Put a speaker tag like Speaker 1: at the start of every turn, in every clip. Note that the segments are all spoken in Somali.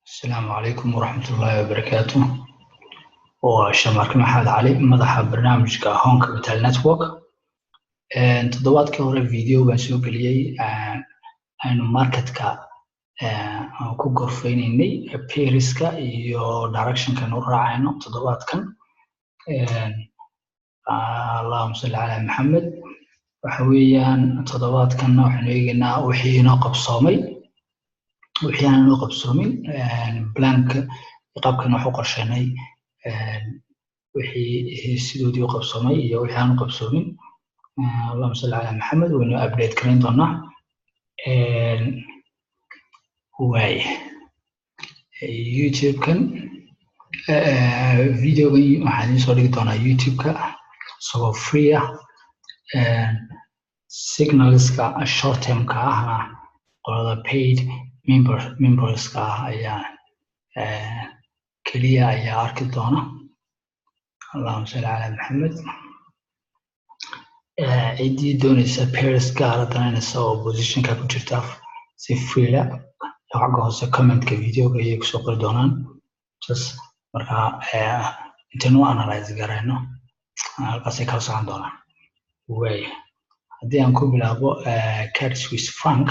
Speaker 1: Asalaamu calaykum waraxmatullaahi wabarakaatu. Waa Shamarke Maxamed Cali, madaxa barnaamijka Home Capital Network. Toddobaadkii hore video baan soo geliyey aynu marketka ku gorfeynaynay pairska iyo directionka aynu u raacayno toddobaadkan. Allahuma salli calaa Maxamed. Waxa weeyaan, toddobaadkanna waxaynu eegaynaa wixii inoo qabsoomay, wixii aan inoo qabsoomin, planka qaabkan wax u qorsheynay, wixii sidoodii u qabsoomay iyo wixii aan u qabsoomin. Allahuma salli calaa Maxamed. Waynu update garayn doonaa. Waaya, YouTube-kan videogan waxaan idiin soo dhigi doonaa YouTube-ka isagoo free ah. Signalska short termka ahna qolada paid memberska ah ayaa keliya ayaa arki doona. Allahuma salli calaa Maxamed. Ciddii doonaysa pairs gaara danaynaysa oo positionka ku jirta, si freela xagga hoose commentka videoga ayay kusoo qori doonaan. Just marka intaynu analyze garayno halkaasay kala socon doonaan. Waaya, haddii aan ku bilaabo CAD Swiss franc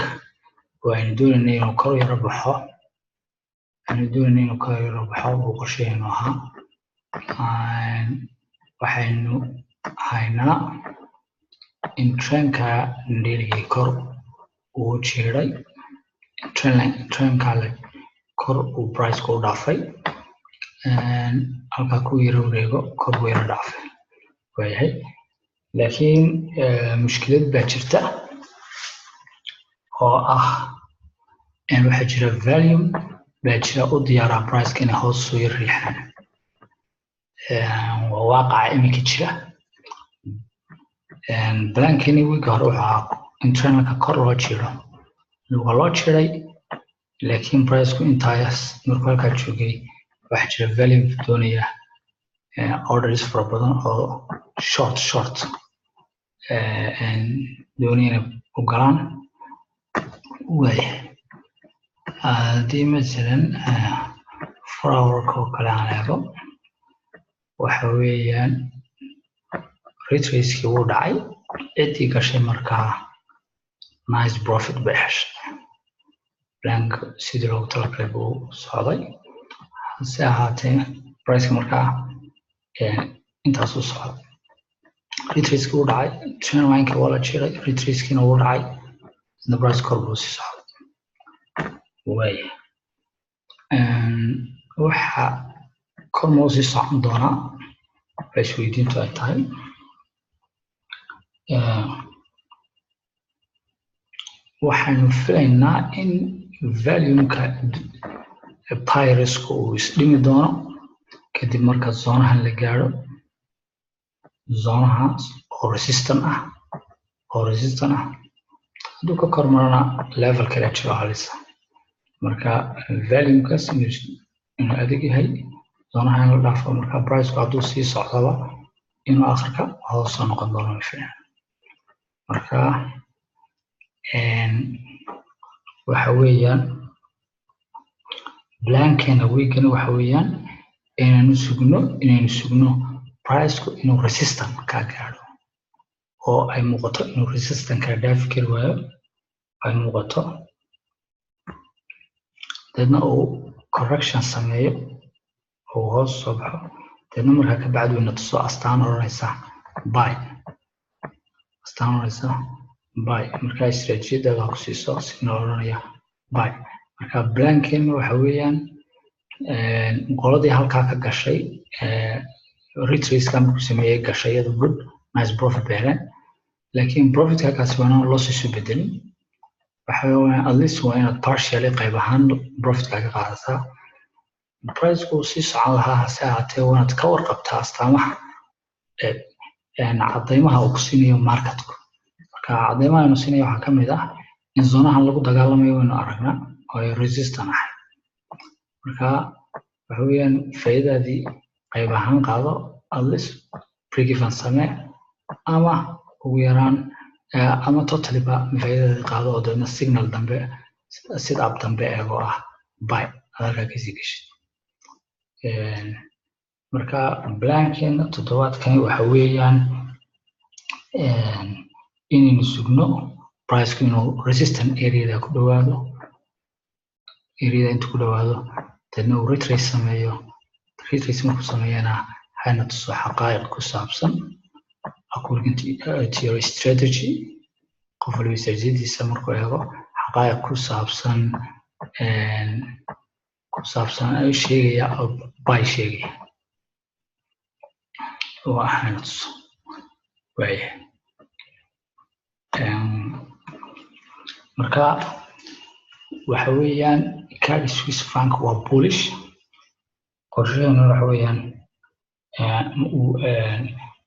Speaker 1: oo aynu doonaynay inuu kor yaro baxo, aynu doonaynay inuu kor yaro baxo uu qorsheenu ahaa, waxaynu haynaa in trendka dailygi kor uu jiiray, trendka le kor uu priceka u dhaafay, halkaa ku yaro wareego, kor buu yaro dhaafay. Waayahay, laakiin mushkilad baa jirta oo ah waxaa jira volume baa jira u diyaaraa priceka inay hoos soo yar riixaan. Waa waaqaca iminka jira. Plankeni wiiga hore wuxuu ahaa in trendka kor loo jiro. Waa loo jiray, laakiin priceku intaas markuu halkaa joogay waxaa jira volume doonaya orders fara badan oo short doonaya inay u galaan. Waaya, haddii masalan 4 hourka oo kale aan eego, waxa weeyaan retracekii wuu dhacay. Ciddii gashay markaa nice profit bay heshay. Plank sidii loogu talagalay buu socday. Hase ahaatee priceka markaa intaasuu socday, retracekii wuu dhacay, trend lineki waa la jiray, retracekiina wuu dhacay, the price kor buu sii socday. Waaya, waxa kor ma usii socon doonaa ba isweydiintu ay tahay. Waxaynu filaynaa in volumeka buyerska uu isdhimi doono kadib marka zonehan la gaadho, zonehaas oo resistant ah. Hadduu ka kor marana level kale jiro halisa. Marka volumekaas inuu adag yahay zoneha in la dhaafo, marka priceku hadduu sii socdaba inuu akhirka hoos soo noqon doono ma filan. Marka waxa weeyaan plankeena weekani waxa weeyaan inaynu sugno priceku inuu resistance ka gaadho oo ay muuqato inuu resistance ka dhaafi kari waayo ay muuqato, deedna uu correction sameeyo oo hoos soo baxo, deedna markaa ka bacdi wayna tuso astaan odhanaysa buy, astaan odhanaysa buy. Markaa istiraatiijiyadaada ku siiso signal odhanaya buy. Marka plankeenu waxa weeyaan qoladii halkaa ka gashay, retraceka markuu sameeyey gashay, iyadu good nice profit bay heleen. Laakiin profitka halkaasi waa inaan loss isu bedelin. Waxa weeyaan at least waa inaad partially, qayb ahaan, profitka ka qaadataa. Priceku uu sii socon lahaa, hase ahaatee waa inaad ka warqabtaa astaamaha, cadeymaha uu ku siinayo marketku. Marka cadeymaha aynu siinayo waxaa ka mid ah in zonehan lagu dagaalamayo waynu aragnaa oo ay resistant ahay. Marka waxa weeyaan faa'iidadaadii qayb ahaan qaado, at least break even samee, ama ugu yaraan ama totally ba faa'iidadaadii qaado, oo deedna signal dambe, sida up dambe eego ah buy. Aad halkaa kasii geshid. Marka plankeena toddobaadkani waxa weeyaan inaynu sugno priceku inuu resistance areada ku dhawaado, areada intuu ku dhawaado, deedna uu retrace sameeyo. Retrace markuu sameeyana, hayna tuso xaqaa'iq ku saabsan according to your strategy. Qof waliba istaraatiijiyadiisa markuu eego, xaqaa'iq ku saabsan sheegaya, buy sheegaya oo hayna tuso. Waaya, marka waxa weeyaan CAD Swiss franc waa bullish. Qorshaheena waxa weeyaan,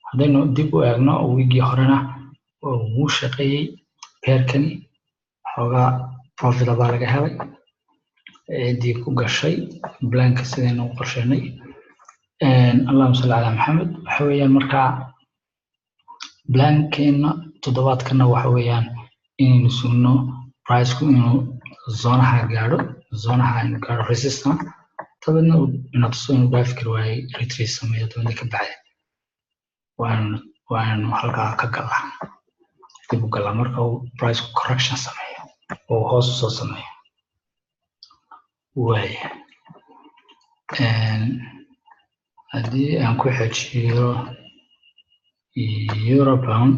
Speaker 1: haddaynu dib u eegno wiigii horena, wuu shaqeeyey pairkani. Xoogaa profit baa laga helay ciddii ku gashay planka sidaynu u qorsheynay. Allahuma salli calaa Maxamed. Waxa weeyaan markaa plankeena toddobaadkana waxa weeyaan inaynu sugno priceku inuu zonaha gaadho, zonaha inuu gaadho resistance, dabeedna ina tuso inuu dhaafi kari waayey, retrace sameeyo, dabeedna ka baxday waanu halkaa ka galaa, dib u galaa marka uu priceku correction sameeyo oo hoos usoo sameeyo. Waaya, haddii aan ku xejiyo euro pound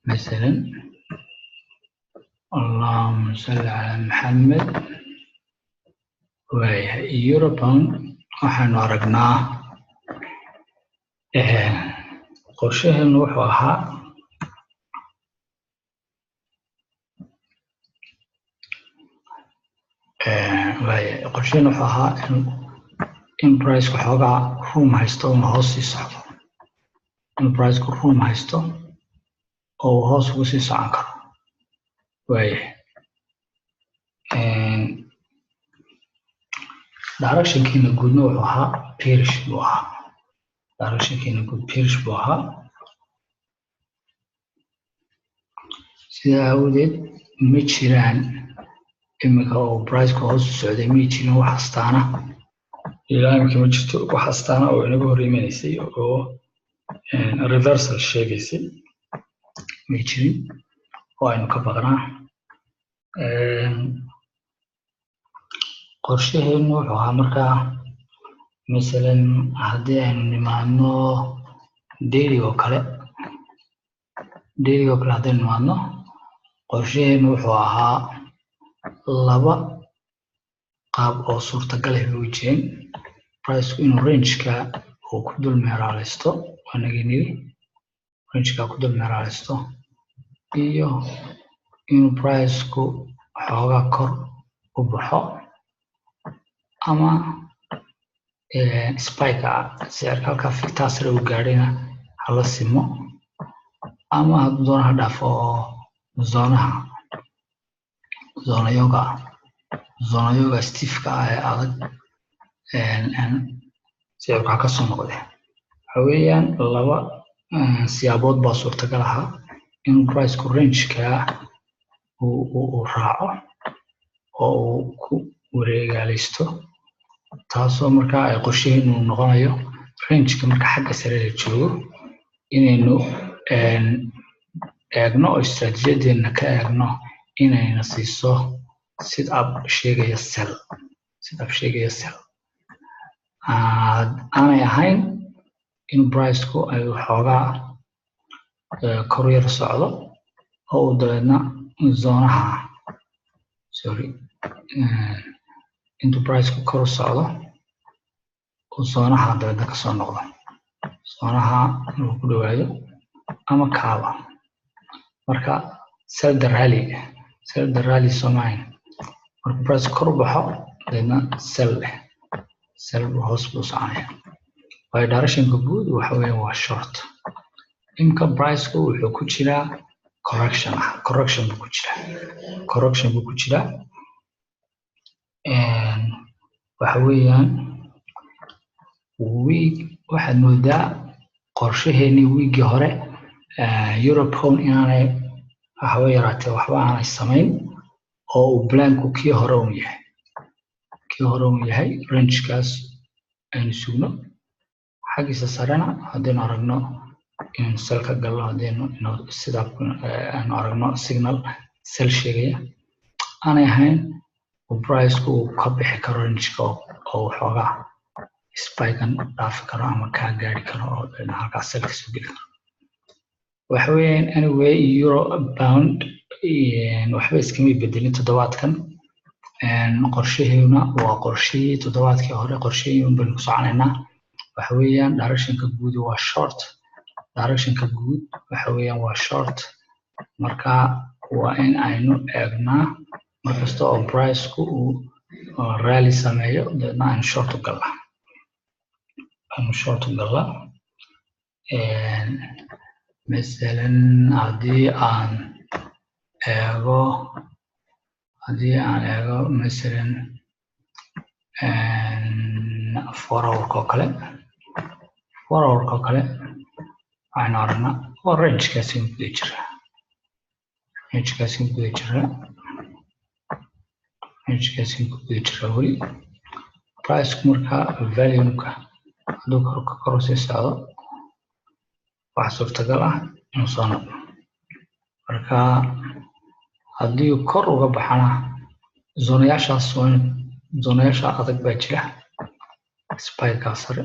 Speaker 1: masalan, allahuma salli calaa Maxamed. Waayahay, euro pound waxaanu aragnaa qorshaheenu wuxuu ahaa, waaya, qorshaheenu wuxuu ahaa in priceku xoogaa room haysto una hoos sii socdo, in priceku room haysto oo uu hoos ugu sii socon karo. Waayahay, directionkiina guudna wuxuu ahaa bearish buu ahaa. Directionkiina guud bearish buu ahaa. Sidaa aawadeed ma jiraan iminka oo priceku hoos u socday, ma jirin wax astaana ilaa imika, ma jirto wax astaana oo inaga hor imanaysay oo reversal sheegaysay, may jirin oo aynu ka baqnaa. Qorshaheenu wuxuu ahaa markaa, masalan haddii aynu nimaadno daily oo kale, daily oo kale haddaynu nimaadno, qorshaheenu wuxuu ahaa laba qaab oo suurtagal ah bay jireen: priceku inuu rangeka uu ku dul meeraaleysto, waanagii niri rangeka ku dul meeraaleysto, iyo inuu priceku xoogaa kor u baxo ama spike sicirka halkaa fictaa sare uu gaadhayna hala simo, ama hadduu doono ha dhaafo oo zonaha zonayoga zonayoga stiffka ah ee adag sicirku ha ka soo noqde. Waxa weeyaan laba siyaabood baa suurtagal ahaa: inuu priceku rangeka uu raaco oo uu ku wareegaaleysto, taasoo markaa ay qorshaheenu noqonayo rangeka marka xagga sare la joogo inaynu eegno oo istaraatiijiyadeena ka eegno inayna siiso sit up sheegaya sell, sit up sheegaya sell, aanay ahayn in priceku ay xoogaa kor yar socdo oo uu dabeedna zonaha, sorry, intuu priceku kor u socdo uu zonaha dabeedna kasoo noqdo, zonaha inuu ku dhawaado ama kaaba. Marka sell the rally, sell the rally soomahin, markuu price kor u baxo dabeedna sell leh, sell buu, hoos buu soconaya, waayo directionka guud waxa weeyaan waa short. Imka priceku wuxuu ku jiraa correction ah, correction buu ku jiraa, correction buu ku jiraa. Waxa weeyaan week waxaad moodaa qorshaheenii wiigii hore euro pound inaanay waxba yaraatee waxba aanay samayn oo uu planku kii hore un yahay. Kii hore uu yahay rangekaas aynu sugno. Xaggiisa sarena haddaynu aragno inaynu sell ka galno, haddaynu sidaa aynu aragno signal sell sheegaya, aanay ahayn uu priceku uu ka bixi karo rangeka oo waxoogaa spikean dhaafi karo ama kaa gaari karo oo halkaas sell kasoo geli karo. Waxa weeyaan, anyway, euro pound waxba iskama bedelin toddobaadkan. Qorshaheena waa qorshihii toddobaadkii hore, qorshihii un baynu ku soconaynaa. Waxa weeyaan, directionka guud waa short. Directionka guud waxa weeyaan waa short. Marka waa in aynu eegnaa markasta oo priceku uu rally sameeyo, dabeedna aynu short u galnaa, aynu short u galnaa. Masalan, haddii aan eego masalan 4 hourka oo kale, 4 hourka oo kale, waxaynu aragnaa oo rangekaasi guda jira, rangekaasi guda jira, rangekaasi ku guda jira weli priceku. Marka volumeka hadduu kor kor sii socdo, waxa suurtagal ah inuu soo noqdo. Marka haddii kor uga baxana, zoneyaashaas waa in zoneyaasha adag baa jira, spikeka sare,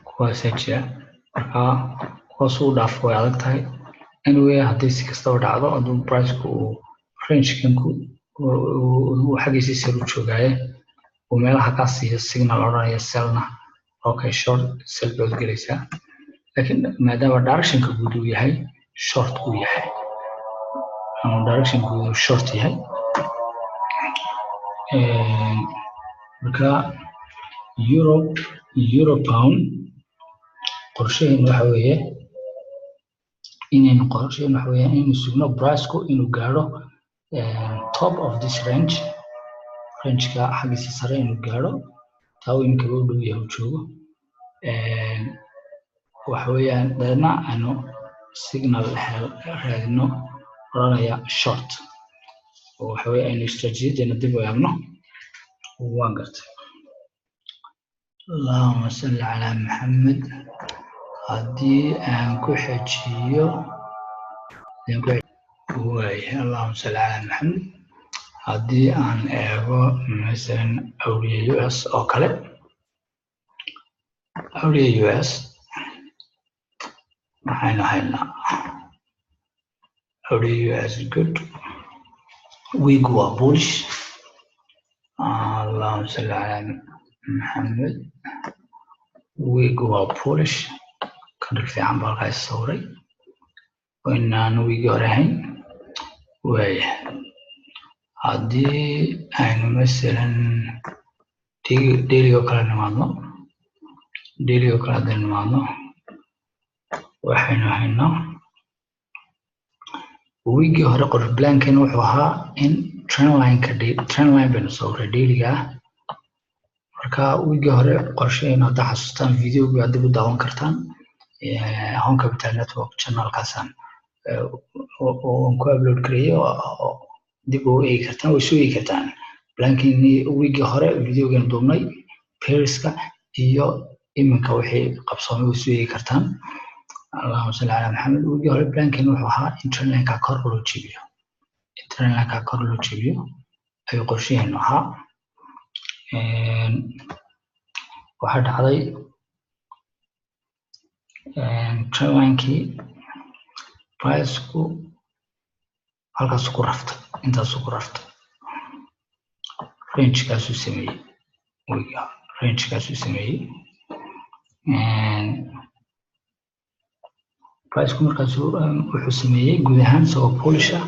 Speaker 1: kuwaasaa jira. Marka kuwaas uu dhaafo way adag tahay. Anyway, haddii si kastaba dhacdo, hadduu priceku uu rangekan ku uu xaggiisii sare u joogaaye, uu meelaha kaa siiyo signal odhanaya sellna, okay, short sell baad gelaysaa. Laakiin maadaama directionka guud uu yahay short uu yahay, ama direction guud uu short yahay, marka euro pound qorshaheenu waxa weeye inaynu, qorshaheenu waxa weeye inaynu sugno priceku inuu gaadho top of this range, rangeka xaggiisa sare inuu gaadho. Taa uu iminka u dhow yahay, uu joogo. Waxa weeyaan, dabeedna aynu signal raadino odhanaya short, oo waxa weeye aynu istaraatiijiyadeena dib u eegno. Waan gartay. Allahuma salli calaa Maxamed. Haddii aan ku xejiyo, waaya, allahuma salli calaa Maxamed. Haddii aan eego masalan AUD US oo kale, AUD US maxaynu haynaa? AUD US, good week waa bullish. Allahuma salli calaa Maxamed. Week waa bullish, candle fiican baa halkaas sawiray oo inaan wiigii hore ahayn. Waaya, haddii aynu masalan daily oo kale nimaadno, daily oo kale haddaynu nimaadno, waxaynu haynaa wiigii hore qor plankeena wuxuu ahaa in trendlineka, trendline baynu sawiray dailyga ah. Marka wiigii hore qorshaheena, haddaa xasuustaan, videoga dib u daawan kartaan, Home Capital Network channelkaasaan oon ku upload gareeyay, dib u eegi kartaan, way soo eegi kartaan plankeeni wiigii hore, videogeenu duubnay, pairska iyo iminka wixii qabsoomay way soo eegi kartaan. Allahuma salli calaa Maxamed. Wiigii hore plankeeni wuxuu ahaa in trendlineka kor loo jebiyo, in trendlineka kor loo jebiyo ayuu qorshaheenu ahaa. Waxaa dhacday trendlinekii priceku halkaasuu ku raftay, intaasuu ku raftay, rangekaasuu sameeyey wiiga, rangekaasuu sameeyey priceku. Markaasuu wuxuu sameeyey guud ahaan isagoo bullish ah,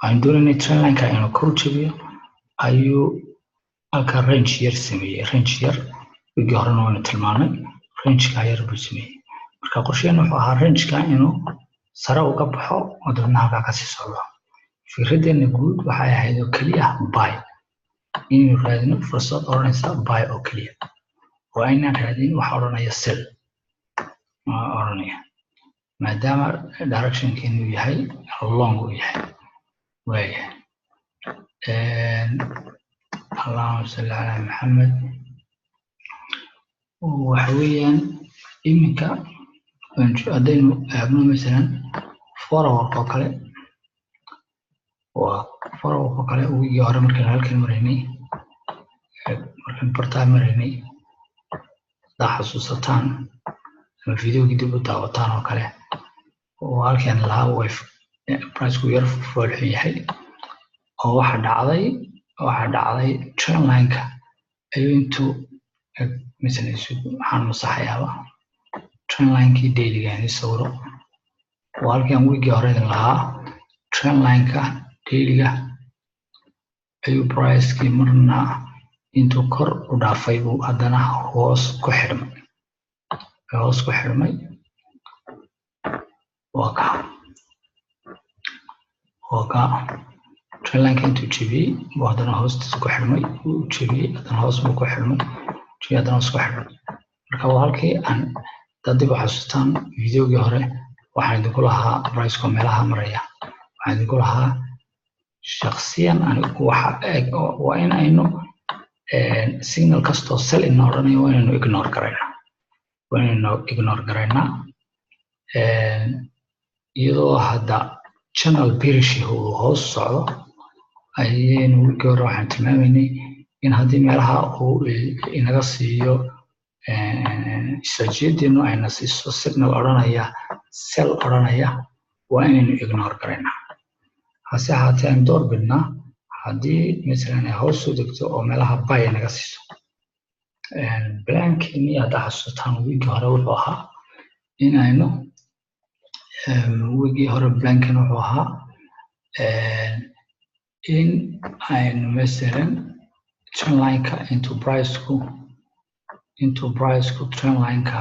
Speaker 1: waxaan doonaynay trendlineka inuu kor u jebiyo, ayuu halka range yar sameeyey. Range yar wigii horena waynu tilmaanay, rangeka yar buu sameeyey. Marka qorsheena wuxuu ahaa rangeka inuu sare uga baxo oo dabeedna halkaa kasii socdo. Fikraddeena guud waxay ahayd oo keliya buy, inaynu raadino fursad odhanaysa buy oo keliya, waa inaan raadin waxa odhanaya sell odhanaya, maadaama directionkeenu yahay long uu yahay. Waaya, Allahuma salli calaa Maxamed. Waxa weeyaan iminka haddaynu eegno masalan 4 hourka oo kale, waa 4 hourka oo kale. Wiigii hore markaynu halkan maraynay, markaan bartaa maraynay, haddaa xasuusataan ama videogii dib u daawataan oo kale, oo halkan lahaa way priceku yar foolxun yahay, oo waxa dhacday trendline-ka ayuu intuu masalan, waxaan masaxayaaba trendline-kii dailyga aan sawiro. Oo halkan wiigii hore idin lahaa trendline-ka dailyga ayuu pricekii marna intuu kor u dhaafay buu haddana hoos ku xidhmay. Waa ka trendline-ka intuu jebiyey buu haddana hoostiisa ku xidhmay. Uu jebiyey, haddana hoos buu ku xidhmay, jebiyey, haddana hoos ku xidhmay. Marka waa halkii aan dad dib u xasuustaan videogii hore waxaan idinku lahaa priceku meelaha maraya. Waxaan idinku lahaa shakhsiyan anigu waxa waa in aynu signal kastoo sell ina odhanayo waa inaynu ignore garaynaa, waa inaynu ignore garaynaa, iyadoo hadda channel bearish uu hoos socdo. Ayaynu wiigii hore waxaan tilmaamaynay in haddii meelaha uu inaga siiyo istaraatiijiyadeenu ayna siiso signal odhanaya sell odhanaya, waa inaynu ignore garaynaa. Hase ahaatee aan door bidnaa haddii masalan ay hoos soo degto oo meelaha buy naga siiso. Plankeeni haddaa xasuusataan wiigii hore wuxuu ahaa in aynu wiigii hore plankeeni wuxuu ahaa in aynu masalan trendline-ka intuu priceku trendline-ka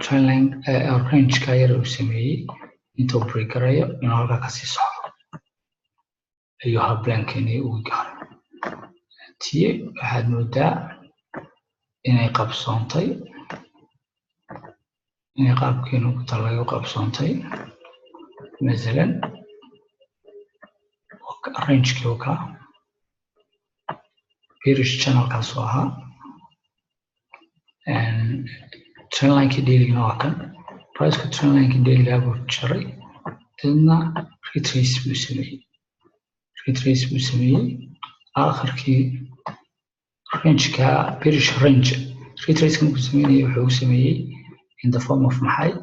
Speaker 1: trendline range-ka yar uu sameeyey intuu break garayo inuu halkaa kasii socdo ayuu ahaa plankeeni wiigii hore. Tiye waxaad moodaa inay qabsoontay, inay qaabkeenu ku talaga qabsoontay. Masalan rangekii ka bearish channelkaas oo ahaa trendlinekii dailygana waa kan. Priceka trendlinekii dailygaa buu jaray, dadna retrace buu sameeyey, retrace buu sameeyey. Aakhirkii rangeka bearish range retrace markuu sameynayay wuxuu u sameeyey in the form of maxay?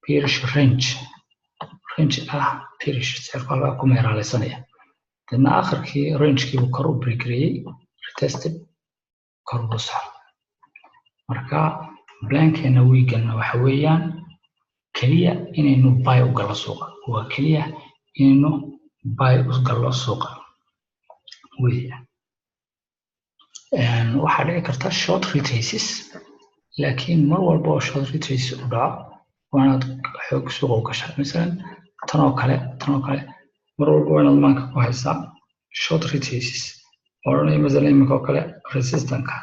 Speaker 1: Bearish range, range ah bearish, sicirku halkaa ku meeraaleysanaya. Dadna aakhirkii rangekii buu kor u break gareeyey, retested, kor buu socday. Marka plankeena wiiganna waxa weeyaan keliya inaynu buy u gallo suuqa, waa keliya inaynu buy u gallo suuqa weeyaan. Waxaa dhici karta short retraces, laakiin mar walba oo short retraces u dhaco waa inaad xoog suuqa u gashaa. Masalan tan oo kale mar walba waa inaad maanka ku haysaa short retraces odhanaya. Masalan iminka oo kale resistanceka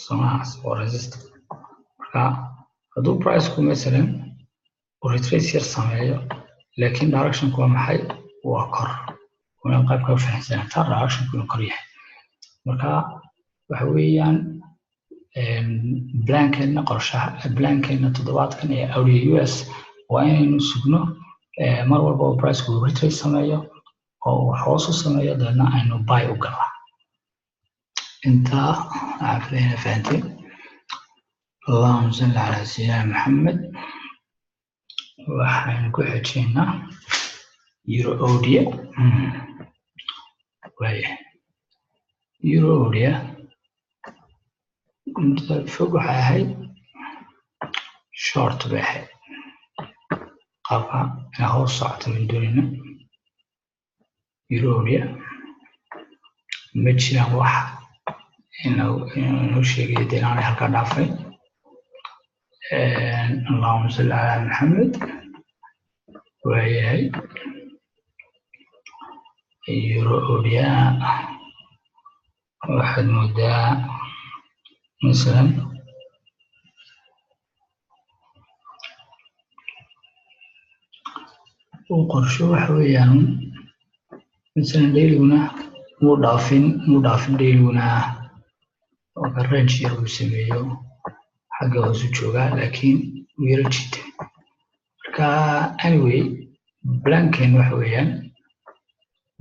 Speaker 1: somahaas waa resistance. Marka hadduu priceku masalan uu retrace yar sameeyo, laakiin directionku waa maxay? Waa kor. Waa inaad qaybka u fahamsanataa directionku inuu kor yahay. Marka waxa weeyaan plankeena, qorshaha plankeena toddobaadkan ee AUD US waa inaynu sugno mar walba oo priceku uu retrace sameeyo oo uu hoos u sameeyo, dabeedna aynu buy u galnaa. Intaa waxaan filayaa fahanteen. Allahuma salli calaa sayidina Maxamed. Waxaynu ku xejiynaa euro AUD. Waaya, euro AUD muddada fog waxay ahayd short bay ahayd, qaabka inay hoos socoto man doonayna. Euro AUD ma jiraan wax inoo sheegaya dee inaanay halkaa dhaafay. Allahuma salli calaa Maxamed. Waayahay, euro AUD waxaad moodaa masalan Uu qorsho waxa weeyaan, masalan dailyguna muu dhaafin dailyguna range yar uu sameeyo, xagga hoosu joogaa, laakiin wuu yara jiitay. Marka anyway, planken waxa weeyaan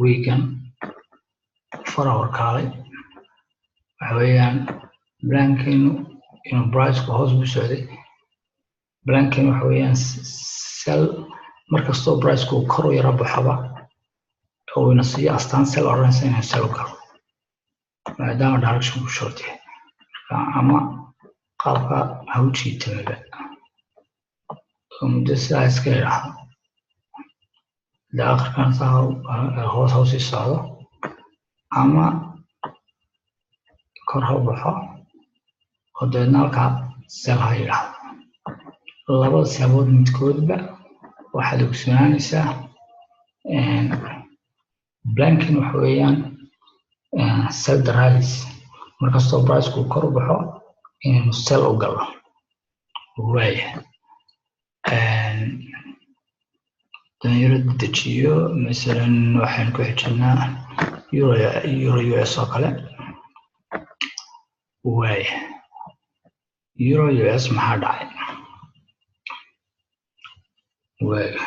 Speaker 1: weekan 4 hour kaalay, waxa weeyaan plankenu inuu priceku hoos buu socday. Planken waxa weeyaan sell. Markastoo priceku kor u yara baxaba oo ina siiyo astaan sell odhanaysa, inuu sell u galo, maadaama directionku short yahay. Marka ama qaabka ha u jiitamaba oo muddo sidaa iska idhaahdo, de akhirkan saa hoos ha usii socdo, ama kor ha u baxo oo dabeedna halkaa sell ha yidhaahdo. Labada siyaabood midkoodba waxaad ogsoonaanaysaa, planken waxa weeyaan sell the rallies. Markastoo priceku kor u baxo, inaynu sell u galno. Waaya, danyaro dejiyo. Masalan waxaynu ku xijinaa euro US oo kale. Waaya, euro US maxaa dhacay? Waaya,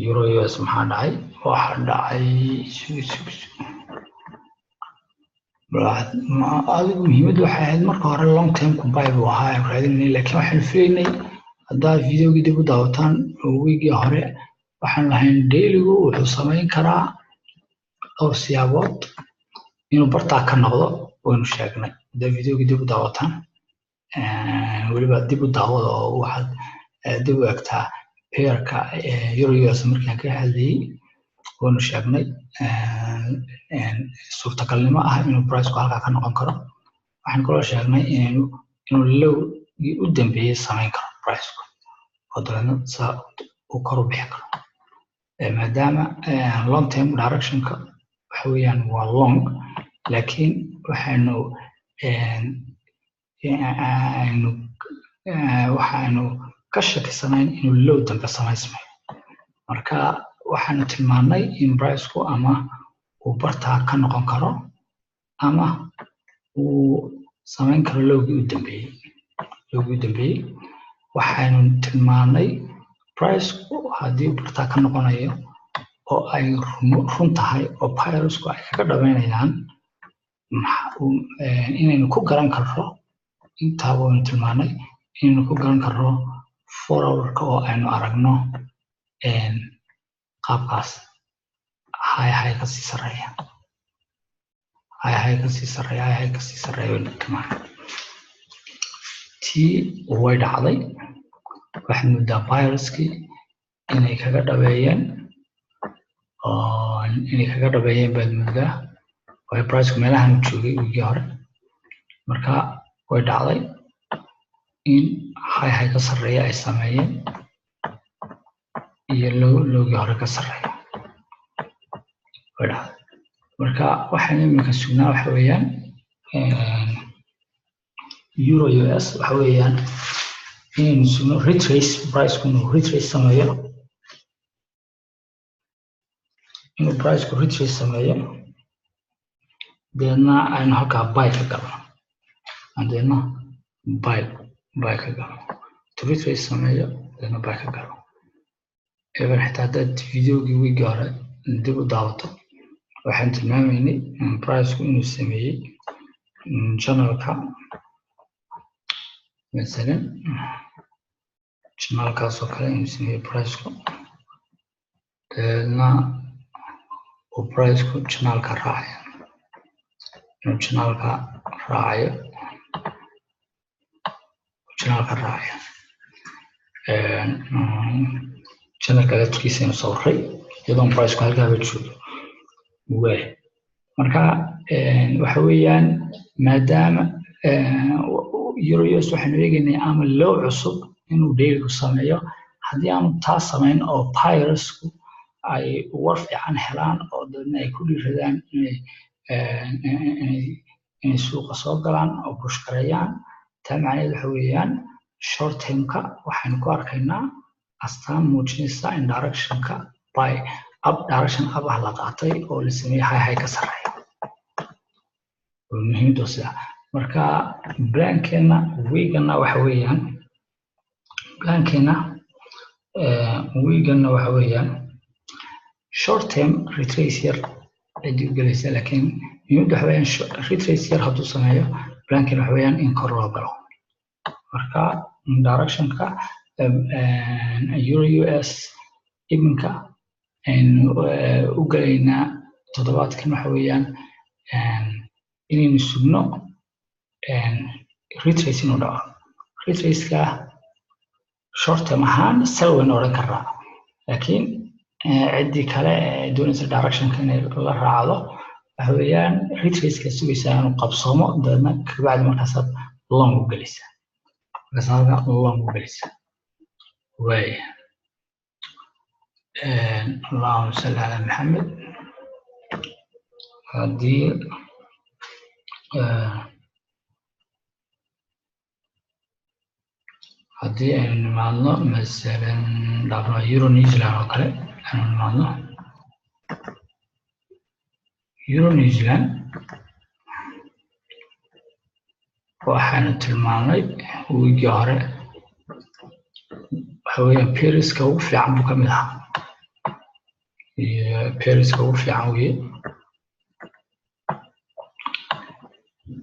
Speaker 1: euro US maxaa dhacay? Waxa dhacay, sug sug sug, adigu muhiimaddu waxay ahayd marka hore long term ku buy buu ahaa aynu raadinaynay, laakiin waxaynu filaynay, haddaad videogii dib u daawataan wiigii hore, waxaan lahayn dailygu wuxuu samayn karaa dhowr siyaabood inuu bartaa ka noqdo. Waynu sheegnay. Haddaad videogii dib u daawataan, weliba dib u daawada oo waxaad dib u egtaa pairka euro US markaan ka hadlayay, waynu sheegnay suurtagalnimo ah inuu priceku halkaa ka noqon karo. Waxaan kaloo sheegnay inuu lowgii u dambeeyey samayn karo priceku oo dabeedna saa uu kor u bixi karo, maadaama long term directionka waxa weeyaan waa long. Laakiin waxaynu ka shakisanayn inuu low dambe samaysmayo. Marka waxaanu tilmaannay in priceku ama uu bartaa ka noqon karo ama uu samayn karo lowgii u dambeeyey. Lowgii u dambeeyey waxaynu tilmaannay, priceku haddii uu bartaa ka noqonayo oo ay run tahay oo buyersku ay kaga dhameynayaan, inaynu ku garan karro, intaaba waynu tilmaannay, inaynu ku garan karro 4 hourka oo aynu aragno qaabkaas high high kasii sarreeya, high high kasii sarreeya, high high kasii sarreeya. Waynu tilmaannay, tii way dhacday. Waxaad moodaa buyerskii inay kaga dhabeeyeen oo inay kaga dhabeeyeen baad moodaa, waayo priceku meelahan joogay wiigii hore. Marka way dhacday in high high ka sarreeya ay sameeyeen iyo low lowgii hore ka sarreeya. Way dhacday. Marka waxaan iminka sugnaa waxa weeyaan euro US, waxa weeyaan inaynu sugno retrace, priceku inuu retrace sameeyo, inuu priceku retrace sameeyo, deedna aynu halkaa buy ka galno, deedna buy ka galno, to retrace sameeyo, deedna buy ka galno. Even xitaa haddaad videogii wiigii hore dib u daawato, waxaan tilmaamaynay priceku inuu sameeyey channelka, masalan channelkaas oo kale inuu sameeyey priceku, dabeedna uu priceku channelka raacayo, inuu channelka raacayo, channelka raacayo, channelka laftirkiisa inuu sawiray iyadoon priceku halkaaba joogo. Waay, marka waxa weeyaan maadaama euro US waxaynu eegaynay ama low cusub inuu dailygu sameeyo, haddii aanu taa samayn oo buyersku ay war fiican helaan oo dabeedna ay ku dhiiradaan inay suuqa soo galaan oo push gareeyaan. Taa macnaheedu waxa weeyaan, short termka waxaynu ku arkaynaa astaan muujinaysa in directionka buy up, direction up ah la qaatay oo la sameeyey high high ka sarreeya. Muhiimadu sida marka plankeena weekgana waxa weeyaan, plankeena weekgana waxa weeyaan short term retrace yar cidii u gelaysa, laakiin muhiimaddu waxa weeyaan retrace yar hadduu sameeyo, plankeena waxa weeyaan in kor loo galo. Marka directionka euro US iminka aynu u galaynaa toddobaadkan waxa weeyaan inaynu sugno retrace inuu dhaco. Retraceka short term ahaan sell waynu odhan karnaa, laakiin ciddii kale ee doonaysa directionka inay la raacdo waxa weeyaan retraceka sugaysaa inuu qabsoomo, dabeedna kabacdi markaasaad long u gelaysaa, markaas halka long u gelaysaa. Waaya, allahuma salli calaa Maxamed. Haddii aynu nimaadno, masalan dhaafno euro New Zealand oo kale, aynu nimaadno euro New Zealand, waxaanu tilmaamnay wiigii hore waxa weeyaan pairska ugu fiican buu ka mid ahaa, pairska ugu fiican weye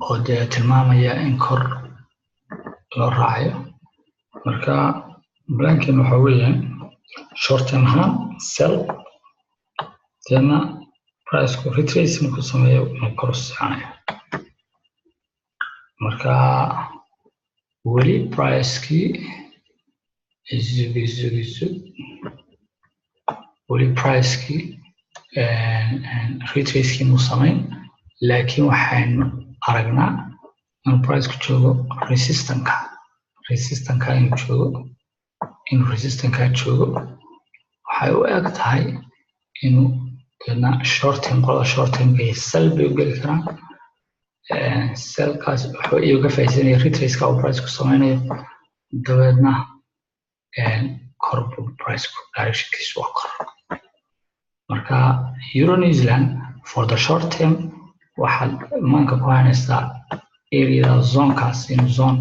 Speaker 1: oo dee tilmaamaya in kor loo raacayo. Marka planken waxa weeyaan short term ahaan sell, deedna priceku retrace markuu sameeyo inuu kor u soconayo. Marka weli pricekii isug isug isug, weli pricekii retracekii muu samayn, laakiin waxaynu aragnaa inuu priceku joogo resistanceka, resistanceka inuu joogo, inuu resistanceka joogo. Waxay u eg tahay inuu deedna short term, qolada short termka iyo sell bay u geli karaan. Sellkaas wuxuu iyagu ka faa'iidaysanaya retraceka uu priceku sameynayo, dabeedna kor buu priceku, directionkiisu waa kor. Marka euro New Zealand for the short term waxaad maanka ku haynaysaa areada zonekaas inuu zone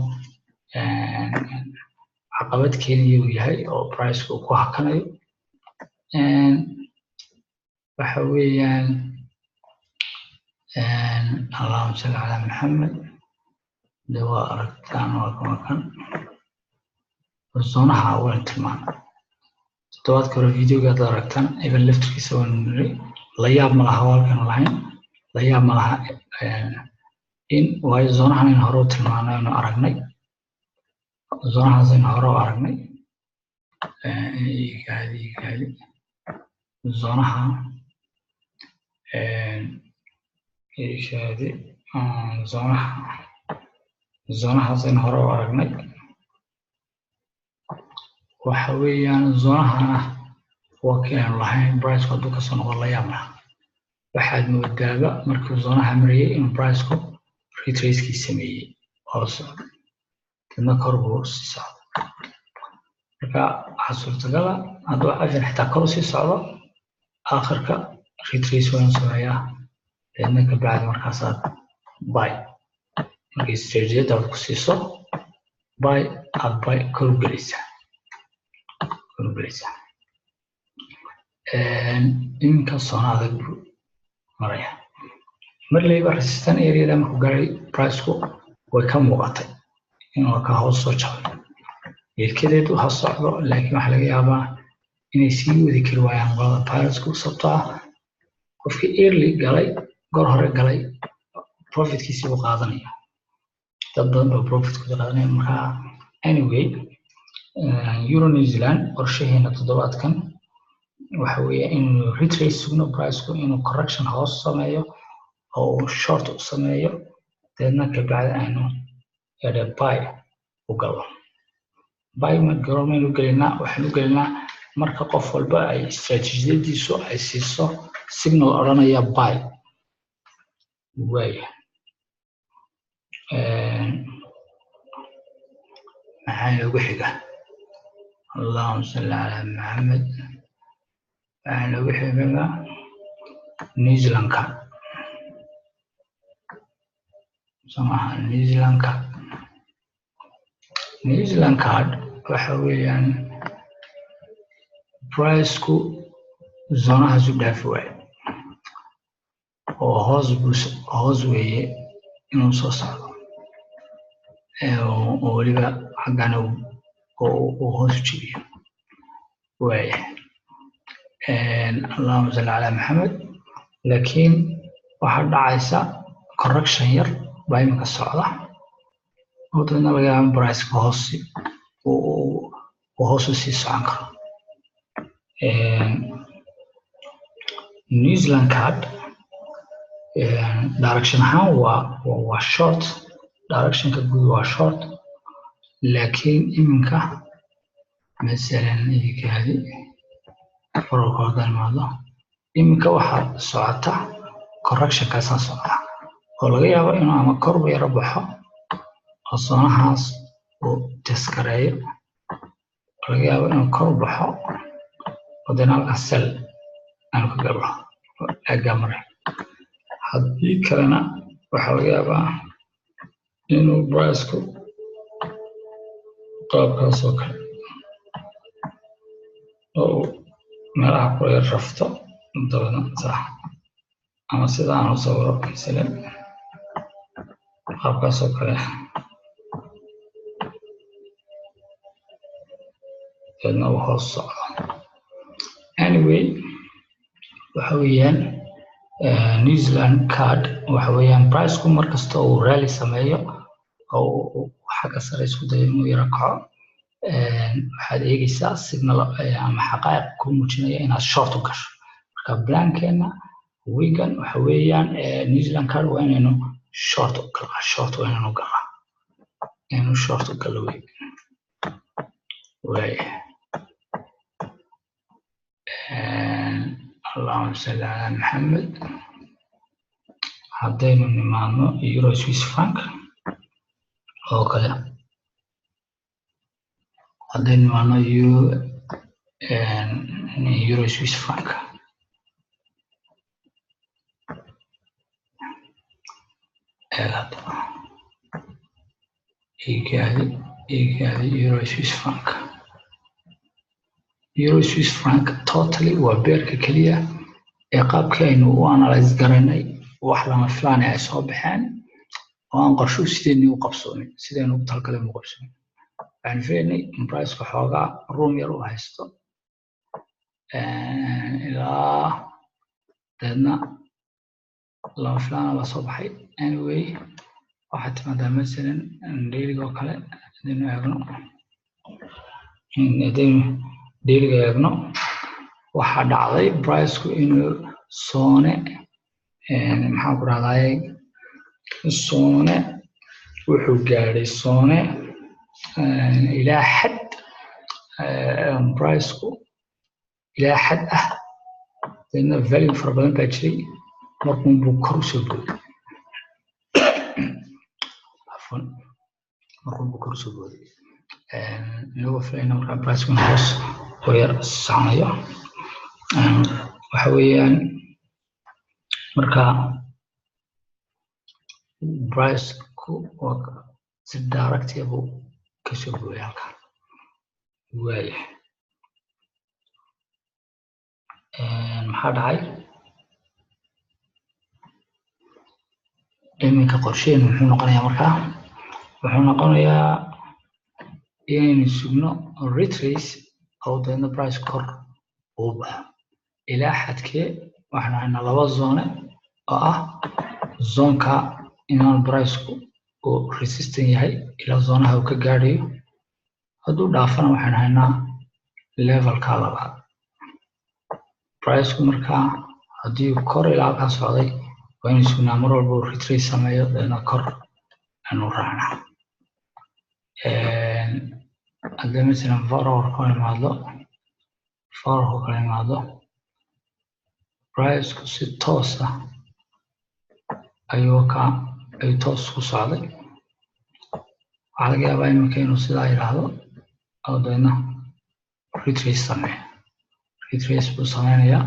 Speaker 1: caqabad keenaya uu yahay oo priceka uu ku hakanayo. Waxa weeyaan, allahuma salli calaa Maxamed, de waa aragtaan, waa kan zonaha waynu tilmaanay toddobaadka hore videoga haddaad aragtaan. Even laftirkiisa waynu niri la yaab ma laha, halkan lahayn la yaab ma laha in, waayo zonahan aynu hore u tilmaanay, aynu aragnay zonahaas, aynu hore u aragnay. Igaadi igaadi, zonaha igaadi, zonaha, zonahaas aynu hore u aragnay. Waxa weeyaan zonahana waa kii aynu lahayn priceku hadduu kasoo noqdo la yaab laha. Waxaad moodaaba markuu zonaha marayay inuu priceku retracekii sameeyey oo socday, dadna kor buu sii socday. Marka waxaa suurtagala hadduu afin xitaa kor usii socdo, aakhirka retrace waa inuu sameeyaa, deedna kabacdi markaasaad buy, markii istaraatiijiyadda aad ku siiso buy, aad buy kor u gelaysaa, kor u gelaysaa. Iminka zone adag buu maraya. Marleyba resistance areada markuu gaaray priceku way ka muuqatay inuu ka hoos soo jabay. Yeelkadeedu ha socdo, laakiin waxaa laga yaabaa inay sii wadi kari waayaan qolada buyerska, sababtoo ah qofkii early galay, goor hore galay, profitkiisii buu qaadanaya. Dad badan baa profitkooda qaadanaya. Marka anyway, euro New Zealand qorshaheena toddobaadkan waxa weeye inuu retrace sugno, priceku inuu correction hoos sameeyo oo uu short u sameeyo, deedna kabacdi aynu buy u galo. Buy goormaynu gelinaa? Waxaynu gelinaa marka qof walba ay istaraatiijiyadiisu ay siiso signal odhanaya buy. Waaya. Maxaa inoogu xiga? Allahuma salli calaa Maxamed. Waxaa inoogu xiga New Zealandka, somaha? New Zealandka, New Zealand CAD waxa weeyaan priceku zonahaasu dhaafi waayo oo hoos buu, hoos weeye inuu soo socdo, oo weliba xaggana uu hoos u jebiyo waaya. Allahuma salli calaa Maxamed. Laakiin waxaa dhacaysa correction yar baa iminka socda, oo dabeedna laga yaaba in priceka hoos uu hoos u sii socon karo. New Zealand CAD direction ahaan waa short, directionka guud waa short. Laakiin iminka masalan idinkaadi faralka haddaan imaado, iminka waxaa socota correctionkaasaa socda, oo laga yaabo inuu ama korba yaro baxo oo zonehaas uu test gareeyo, laga yaabo inuu kor baxo oo deena halkaas sell aanu ka galo aaggaa mare. Haddii kalena waxaa laga yaabaa inuu priceku qaabkaas oo kale oo uu meelaha ku yar rafto, dabeedna sax ama sida aan u sawiro masalan qaabkaas oo kale, dabeedna uu hoos socdo. Anyway, waxa weeyaan New Zealand CAD waxa weeyaan priceku markasta uu rally sameeyo oo uu xagga sare isku dayo inuu yaro kaco, waxaad eegeysaa signal ama xaqaa'iq kuu muujinaya inaad short u gasho. Marka plankeena weegan waxa weeyaan New Zealand CAD waa inaynu short u galnaa, short waa inaynu galnaa, inaynu short u galno wey waaya. Allahuma salli calaa Maxamed. Haddaynu nimaadno euro Swiss franc oo kale, haddaynu nimaadno euro Swiss franc, eeg hadda, igaadi, igaadi. Euro Swiss franc, euro Swiss franc totally waa pairka keliya ee qaabkii aynu u analyze garaynay wax lama filaan ay soo baxeen, oo aan qorshuhu sideennii u qabsoomin, sidaynu ugu talagalay u qabsoomin. Waxaan filaynay in priceka xoogaa room yar u haysto ilaa dabeedna lama filaana baa soo baxay. Anyway, waxaad timaadaa masalan dailyga oo kale. Hadaynu eegno, haddaynu dailyga eegno, waxaa dhacday priceku inuu zone, maxaan ku rahdaye, zone wuxuu gaadhay, zone ilaa xad priceku ilaa xad ah. Dabeedna value fara badan baa jiray, markuun buu kor usoo booday, afwan, markuun buu kor usoo booday, inagoo filayna markaa priceku in hoos oo yar soconayo. Waxa weeyaan marka priceku waa si direct buu kasoo booday halkan. Waaya, maxaa dhacay iminka? Qorsheenu muxuu noqonayaa markaa? Wuxuu noqonayaa inaynu sugno retrace oo dabeedna price kor uu baxo. Ilaa xadkee? Waxaanu haynaa laba zone oo ah zoneka inaan priceku uu resistant yahay ilaa zoneha uu ka gaadhayo. Hadduu dhaafana waxaanu haynaa levelka labaad. Priceku markaa haddii kor ilaa halkaa socday, waa inuu sugnaa mar walba uu retrace sameeyo, dabeedna kor aanu raacnaa. Haddii masalan 4 hour ka imaado, 4 hour kala imaado, priceku si toos ah ayuu ka ayuu toos ku socday. Waxaa laga yaabaa iminka inuu sidaa yidhaahdo oo dabeedna retrace sameeyo. Retrace buu sameynayaa,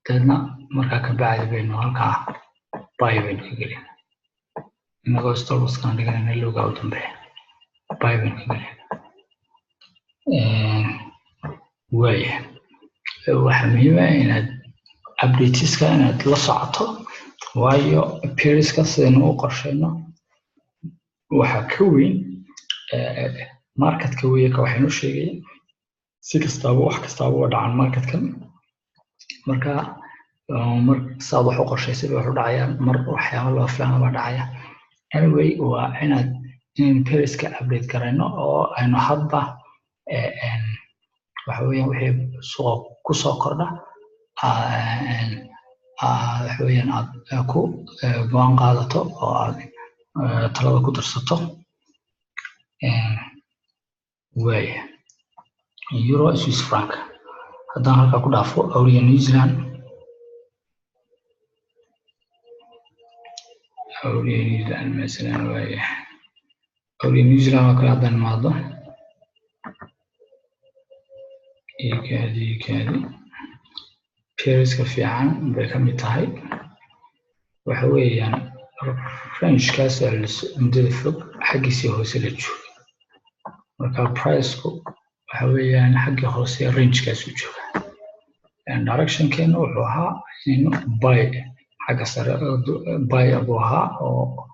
Speaker 1: dabeedna markaa ka bacdi baynu halkaa buy baynu ka gelina, inagoo stop loss-kana dhiganayna lowga u dambeeya buy baynu ka gelina. Waaya, waxaa muhiim ah inaad updateska inaad la socoto, waayo pairska sidaynu u qorshayno waxaa ka weyn marketka weeye. Ka waxaynu sheegaya si kastaaba, wax kastaaba waa dhacaan marketkan. Marka mar saad wax u qorshaysay bay wax u dhacayaan, mar waxyaaba loo filaan baa dhacaya. Anyway, waa inaad inaynu pairska update garayno oo aynu hadba waxa weeyaan wixii suuqa kusoo kordha waxa weeyaan aad ku go'aan qaadato oo aad talada ku darsato. Waaya, euro Swiss franc haddaan halkaa ku dhaafo, Auria New Zealand, Auria New Zealand masalan. Waaya, Auria New Zealand oo kale haddaan imaado, ikaadi ikaadi, pairska fiican bay ka mid tahay. Waxa weeyaan rangekaas muddada fog xaggiisii hoose la jooga. Marka priceku waxa weeyaan xaggii hoose rangekaasuu jooga. Directionkeena wuxuu ahaa inaynu buy xagga sare buy buu ahaa, oo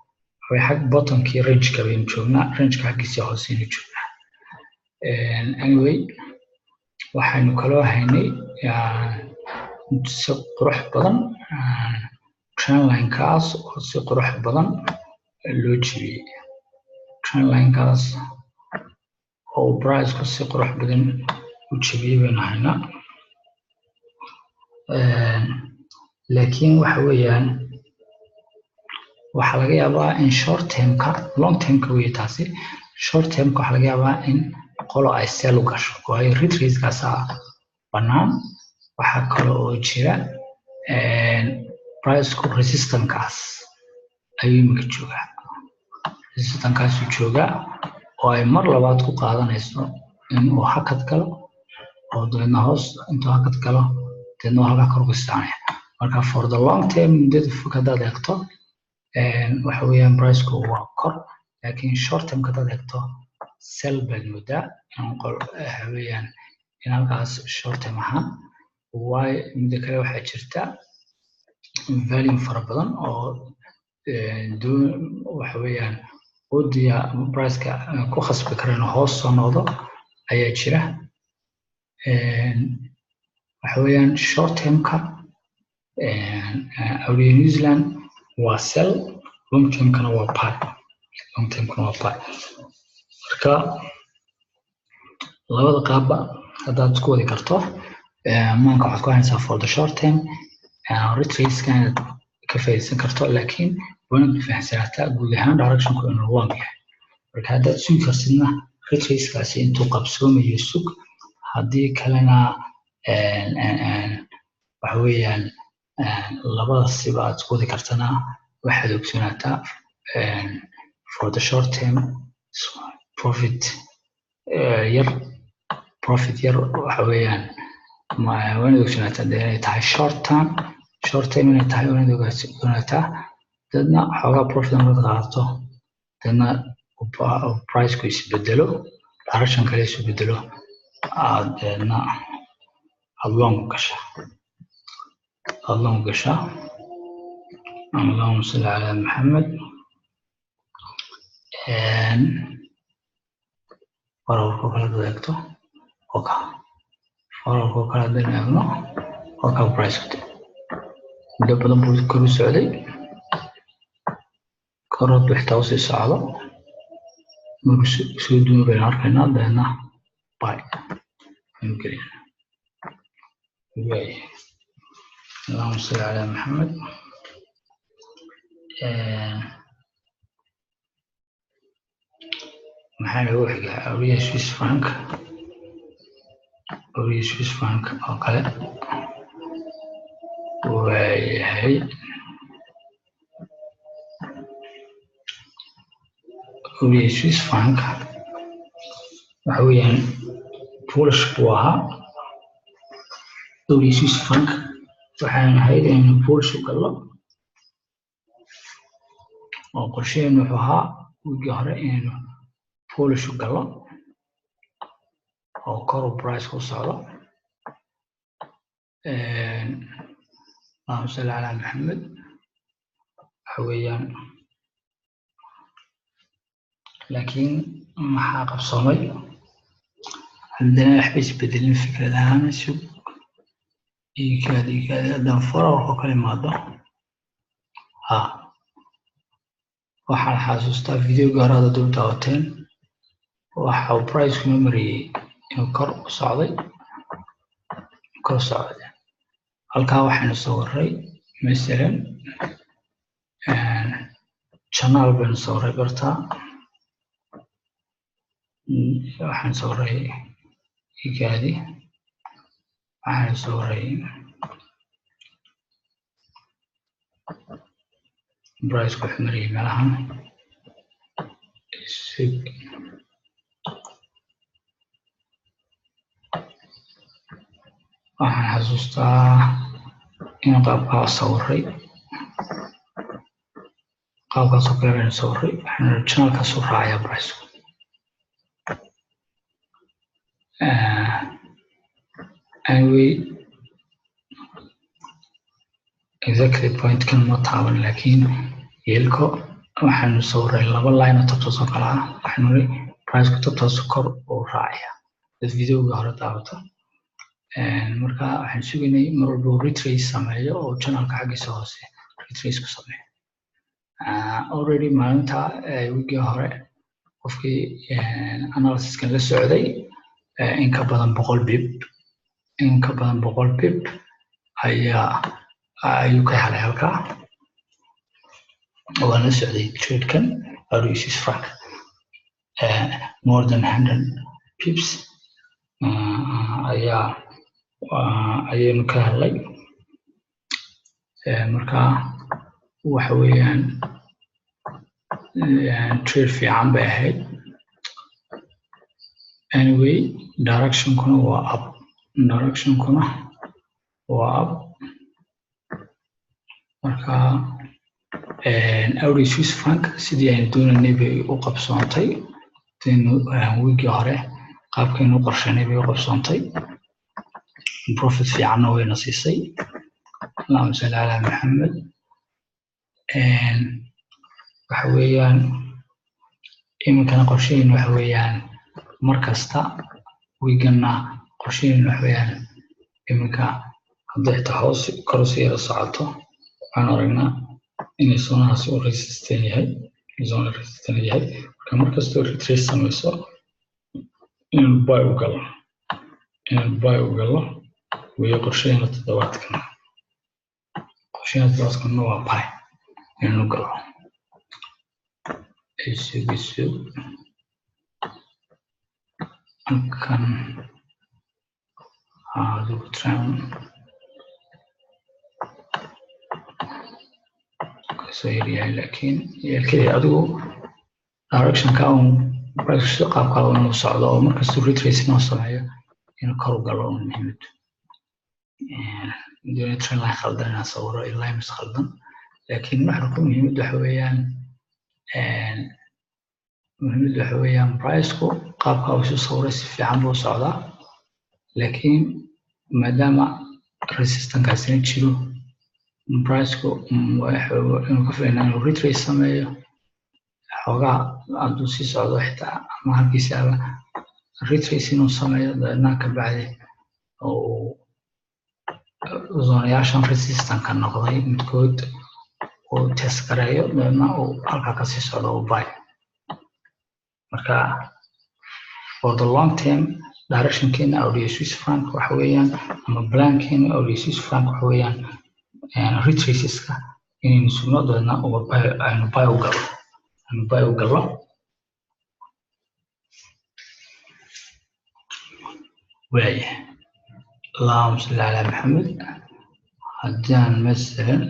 Speaker 1: xag bottomkii rangeka baynu joognaa, rangeka xaggiisii hoose aynu joognaa. Anyway, waxaynu kaloo haynay si qurux badan trendlinekaas oo si qurux badan loo jebiyey, trendlinekaas oo priceku si qurux badan u jebiyey baynu haynaa. Laakiin waxa weeyaan waxaa laga yaabaa in short termka, long termka weeye taasi, short termka waxaa laga yaabaa in qolo ay sell u gasho, waayo retracekaasaa bannaan. Waxaa kale oo jira priceku resistancekaas ayuu iminka joogaa, resistancekaasuu joogaa oo ay mar labaad ku qaadanayso in uu hakad galo oo dabeedna hoos intuu hakad galo dabeedna halkaa kor uga soconaya. Marka for the long term, muddada fog haddaad eegto, waxa weeyaan priceku waa kor, laakiin short term haddaad eegto sell baad moodaa in qol waxa weeyaan in halkaas short term ahaan. Waayo, midda kale waxaa jirta volume fara badan oo waxa weeyaan udiya priceka ku khasbi kara inuu hoos soo noqdo ayaa jira. Waxa weeyaan short termka Auria New Zealand waa sell, long termkana waa buy, long termkana waa buy. Marka labada qaabba haddaad isku wadi karto, maanka waxaad ku haynaysaa for the short term retraceka inaad ka faa'iidaysan karto, laakiin waa inaad fahamsanaataa guud ahaan directionku inuu long yahay. Marka haddaad sugi kartidna retracekaasi intuu qabsoomayo sug, haddii kalena waxa weeyaan labada siba aad isku wadi kartana waxaad ogsoonaataa for the short term profit yar, profit yar waxa weeyaan waa inaad ogsoonaataa dee inay tahay short term, short term inay tahay waa inaad ogsoonaataa. Dadna xoogaa profit markaad qaadato, dadna priceku isbedelo, direction kale isu bedelo, aad deedna aad long gashaa, aad long gashaa. Allahuma salli calaa Maxamed. 4 hourka kale hadaad eegto, oka 4 hourka kale haddaynu eegno, oka price muddo badan buu kor u socday. Kor hadduu xitaa usii socdo, markuu soo duumi baynu arkaynaa, dabeedna buy aynu gelinaa. Waay, allahuma salli calaa Maxamed. Maxaa inagu xigaa? Auria Swiss franc, Auria Swiss franc oo kale. Waayahay, AUD Swiss franc waxa weeyaan bullish buu ahaa. AUD Swiss franc waxaan ahayd inaynu bullish u gallo, oo qorshaheenu wuxuu ahaa wiigii hore inaynu bullish u gallo oo kor u price ku socdo. Allahuma salli calaa Maxamed. Waxa weeyaan, laakiin maxaa qabsoomay? Haddana waxba isbedelin fikrad ahaan. Sug, ikaadi, ikaadi. Haddaan 4 hour kala imaado, ha, waxaan xasuustaa videoga hore hadda dul daawateen, waxa uu price kuma mariyey inuu kor u socday, kor u socday. Halkaa waxaynu sawiray masalan channel baynu sawiray bartaa. Waxaan sawiray, igaadi, waxaan sawiray price wuxuu mariyey meelahan. Sug, waxaan xasuustaa inuu qaabkaa sawiray, qaabkaasoo kale baynu sawiray. Waxaan channelkaasuu raacayaa price. Anyway, exactly pointkan ma taaban, laakiin yeelko waxaanu sawiray laba line oo tabtaas oo kale ah. Waxaanu niri priceku tabtaas kor uu raacaya, dad videoga hore daawato. Marka waxaan sugaynay mar walba uu retrace sameeyo oo channelka xaggiisa hoose retrace ku sameeyo. Already maalinta wiigii hore qofkii analysiskan la socday, in ka badan 100 pip, in ka badan 100 pip ayaa ayuu ka helay halkaa. Waan la socday tradekan Swiss franc, more than 100 pips ayaa ayaynu ka helay. Marka waxa weeyaan trade fiican bay ahayd. Anyway, directionkuna waa up, directionkuna waa up. Marka AUD Swiss franc sidii aynu doonaynay bay u qabsoontay. Sidaynu wiigii hore qaabkaynu u qorshaynay bay u qabsoontay, profit fiicanna wayna siisay. Allahuma salli calaa Maxamed. Waxa weeyaan iminkana qorshaheynu waxa weeyaan mar kasta wiiganna qorshaheynu waxa weeyaan iminka hadday xitaa hoos kor usii yara socoto, waxaan aragnaa inay zonehaasi u resistant yahay, zone resistant yahay. Marka markastoo retrace samayso inuu buy u galo, inuu buy u galo weeye qorshaheena toddobaadkan. Qorshaheena toddobaadkanna waa buy inuu galo. Isug, isug, halkan adigu trend kasoo yaryahay, laakiin yeelkadii adigu directionka un price qaabka inuu socdo oo markastuu retrace inuu sameeyo inuu kor u galo un muhiimadu. Doonay trend line khaldan inaan sawiro iyo lines khaldan, laakiin nuxurka muhiimaddu waxa weeyaan, muhiimaddu waxa weeyaan priceku qaabka uu isu sawiray si fiican buu socdaa, laakiin maadaama resistancekaasina jiro, priceku inuu ka filaynaa inuu retrace sameeyo xoogaa hadduu sii socdo xitaa ama halkiisaaba retrace inuu sameeyo, dabeedna ka bacdi uu zoneyaashan resistanceka noqday midkood uu test gareeyo, dabeedna uu halkaa kasii socdo uu buy. Marka for the long term directionkeena AUD Swiss franc waxa weeyaan, ama plankeena AUD Swiss franc waxa weeyaan, retraceska inaynu sugno, dabeedna aynu buy u galno, aynu buy u galno. Waaya, allahuma salli calaa Maxamed. Haddaan masalan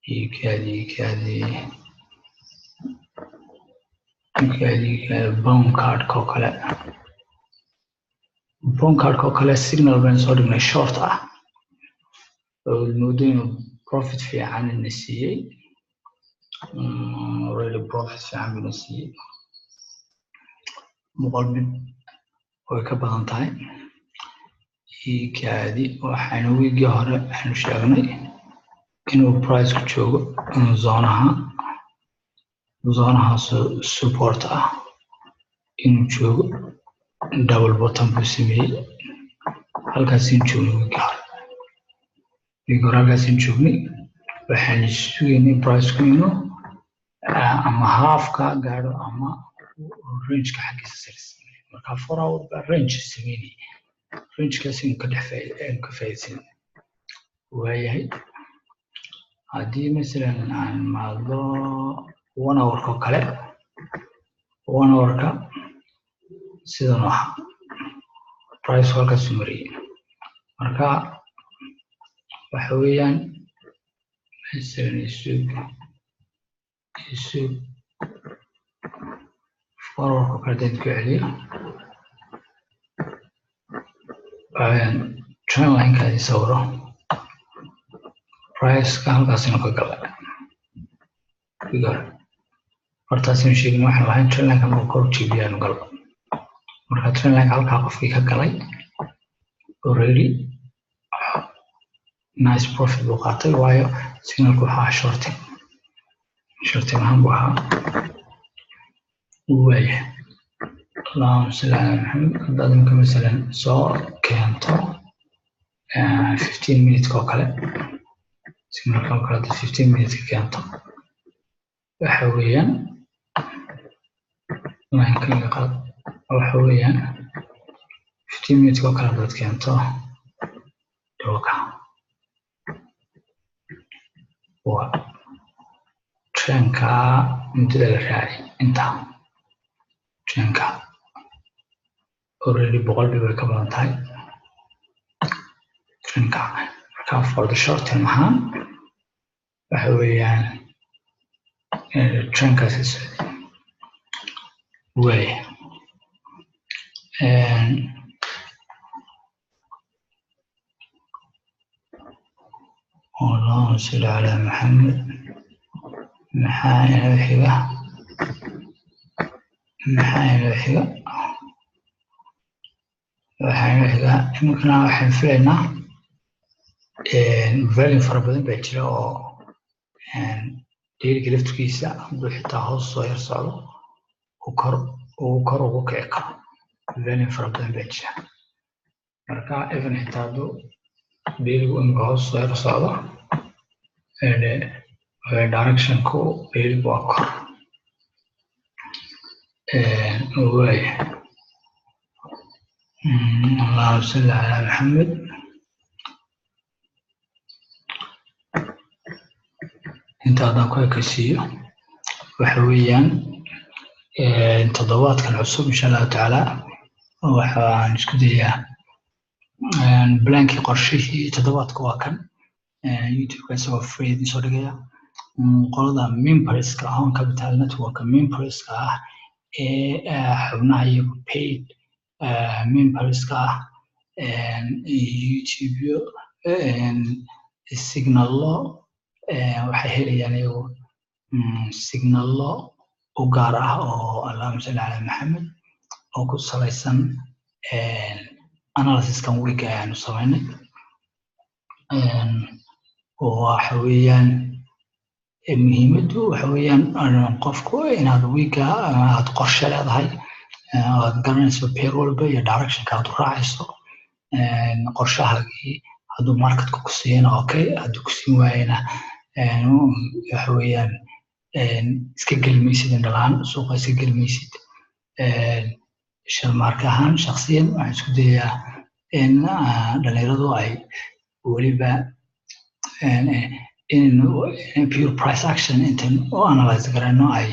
Speaker 1: Ikaadi, ikaadi, ikaadi. Pound CADka oo kale, pound CADka oo kale signal baynu soo dhignay short ah oo moodo inuu profit fiican ina siiyey. Really profit fiican buu ina siiyey, 100 pip way ka badan tahay. Ikaadi, waxaynu wiigii hore waxaynu sheegnay inuu price ku joogo zoneaha, zoneahaas support ah inuu joogo. Double bottom buu sameeyey. Halkaasaynu joognay wiigii hore, wiigii hore halkaasaynu joognay. Waxaan sugaynay priceku inuu ama halfka gaadho ama rangeka xaggiisa sare sameeyo. Marka 4 hour baa range sameynayay, rangekaas inuu ka dhex ka faa'iidaysan waayahay. Haddii masalan aan maadlo 1 hourka oo kale, 1 hourka sidan u ahaa price halkaasuu mariyay. Marka waxa weeyaan masalan isug, isug, 4 hourka oo kale hadaan ku celiyo, trend linekaadi sawiro, priceka halkaas inuu ka galay figure hortaasaynu sheegin. Waxaan lahayn trend lineka markuu kor jebiyaanu galba. Marka trend lineka halkaa qofkii ka galay already nice profit buu qaatay, waayo signalku waxaa ahaa shorting, shorting ahaan buu ahaa. Waayahay, allahuma salli calaa Maxamed. Haddaad imika masalan soo keento 15 minutes oo kale, signalka oo kale haddaad 15 minutes ka keento, waxa weeyaan lineka iga qaad. Waxa weeyaan 15 minutes oo kale haddaad keento, dhawaka waa trendka muddada la raacay intaa trendka already 100 pip way ka badan tahay trendka. Marka for the short term ahaan waxa weeyaan trendkaasi socday. Waaya, allahuma salli calaa Maxamed. Maxaa inoo xiga? Maxaa inoo xiga? Waxaa inoo xiga iminkana waxaan filaynaa volume fara badan baa jira oo dailyga laftirkiisa hadduu xitaa hoos soo yar socdo uu kor ugu kici karo. Volume fara badan baa jira. Marka even xitaa hadduu dailygu imika hoos soo yar socdo, directionku dailygu waa kor. Waaya, allahuma salli calaa Maxamed. Inta haddaan ku ekaysiiyo, waxa weeyaan toddobaadkan cusub insha Allahu tacaala waxaan isku dayaa plankii, qorshihii toddobaadka waa kan YouTube-ka isagoo free idin soo dhigaya. Qolada memberska Horn Capital Network memberska ah ee xubnaha iyagu paid memberska ah, YouTube signallo waxay helayaan iyagu, signallo u gaar ah oo, allahuma salli calaa Maxamed, oo ku salaysan analysiskan week ayaanu samaynay. Waxa weeyaan muhiimaddu waxa weeyaan qofku inaad weeka aad qorshe leedahay, aad garanayso pair walba iyo directionka aad u raacayso qorshahaagii. Hadduu marketka ku siiyana okay, hadduu ku siin waayana waxa weeyaan iska geli maysid indhalaan suuqa, iska geli maysid. Sharmaarka ahaan shakhsiyan waxaan isku dayayaa in dhalinyaradu ay weliba in pure price action intan u analyze garayno ay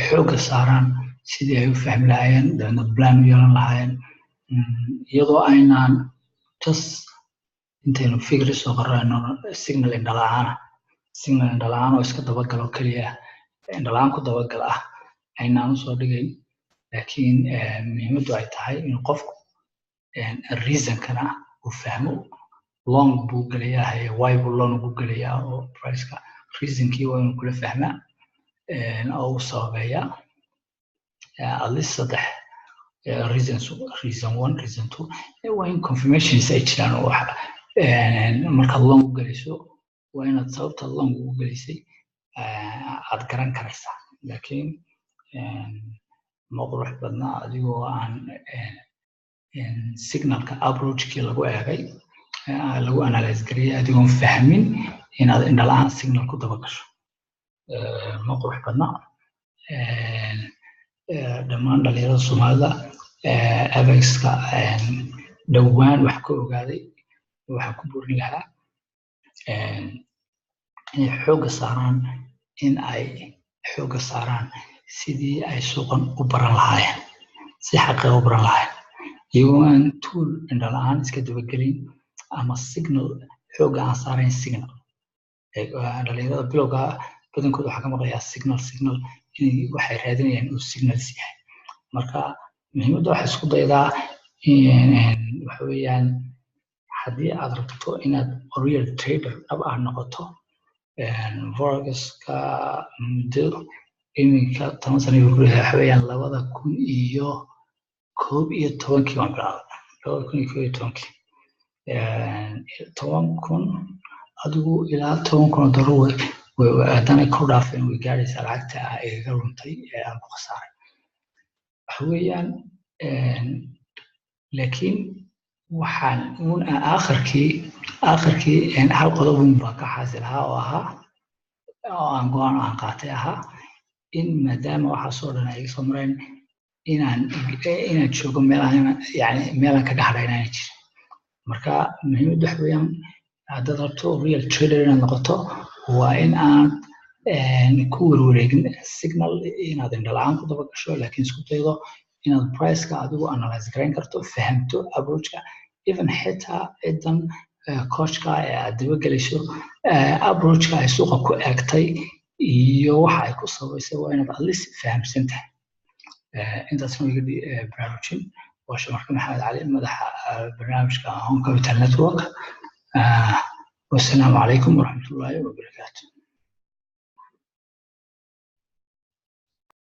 Speaker 1: xoogga saaraan sidii ay u fahmi lahaayeen, dabeedna plan u yeelan lahaayeen, iyadoo aynaan just intaynu figure soo qorayno signal indhala-aana. Signal indhala-aan oo iska dabagalo keliya, indhala-aan ku dabagal ah aynaan usoo dhigayn, laakiin muhiimaddu ay tahay in qofku reasonkana uu fahmo. Long buu gelayaa, haye, why buu long ugu gelayaa? Oo priceka reasonkii waa inuu kula fahmaa oo uu sababeeyaa at least saddex reasons: reason one, reason two. Waa in confirmations ay jiraan oo wax markaad long u gelayso waa inaad sababta long ugu gelaysay aad garan karaysaa. Laakiin ma qurux badna adigoo aan signalka approachkii lagu eegay, lagu analyze gareeyay, adigoon fahmin inaad indhala-aan signal ku daba gasho, ma qurux badna. Dhammaan dhalinyarada Soomaalida FX-ka dhowaan wax ka ogaaday waxaan ku burin lahaa inay xoogga saaraan, in ay xoogga saaraan sidii ay suuqan u baran lahaayeen, si xaqiiqa u baran lahaayeen, iyagoo aan tool indhala-aan iska dabagelin ama signal xoogga aan saarayn signal. Dhalinyarada bilowga badankooda waxaa ka maqlayaa signal, signal, inay waxay raadinayaan uu signals yahay. Marka muhiimadda waxay isku daydaa waxa weeyaan, haddii aad rabto inaad real trader dhab ah noqoto, forex-ka muddo iminka 10 sano buu ku leeyahay. Waxa weeyaan 2011-kii baan bilaabay, 2011-kii. 10,000 adigu ilaa $10,000 haddana kor dhaafeen way gaadhaysaa lacagta igaga luntay ee aan ku khasaaray. Waxa weeyaan, laakiin waxaan uun aakhirkii hal qodob uun baa ka xaasil ahaa oo ahaa oo aan go-aan aan qaatay ahaa in maadaama waxaasoo dhan ay iga soo mareen, inaan joogo meel aan yani meelaan kaga hadhay inaanay jirin. Marka muhiimaddu waxa weeyaan, haddaad rabto real trader inaad noqoto, waa in aad ku werwareegin signal, inaad indho la-aan ku daba gasho, laakiin isku daydo inaad priceka adigu analyze garayn karto, fahamto approachka, even xitaa cidan coachka ee aad dabagelayso approachka ay suuqa ku eegtay iyo waxa ay ku sabaysay waa inaad at least fahamsan tahay. Intaasna iga baraarujin. Waa Shamarka Maxamed Cali, madaxa barnaamijka Home Capital Network. Wasalaamu calaykum waraxmatullaahi wabarakaatu.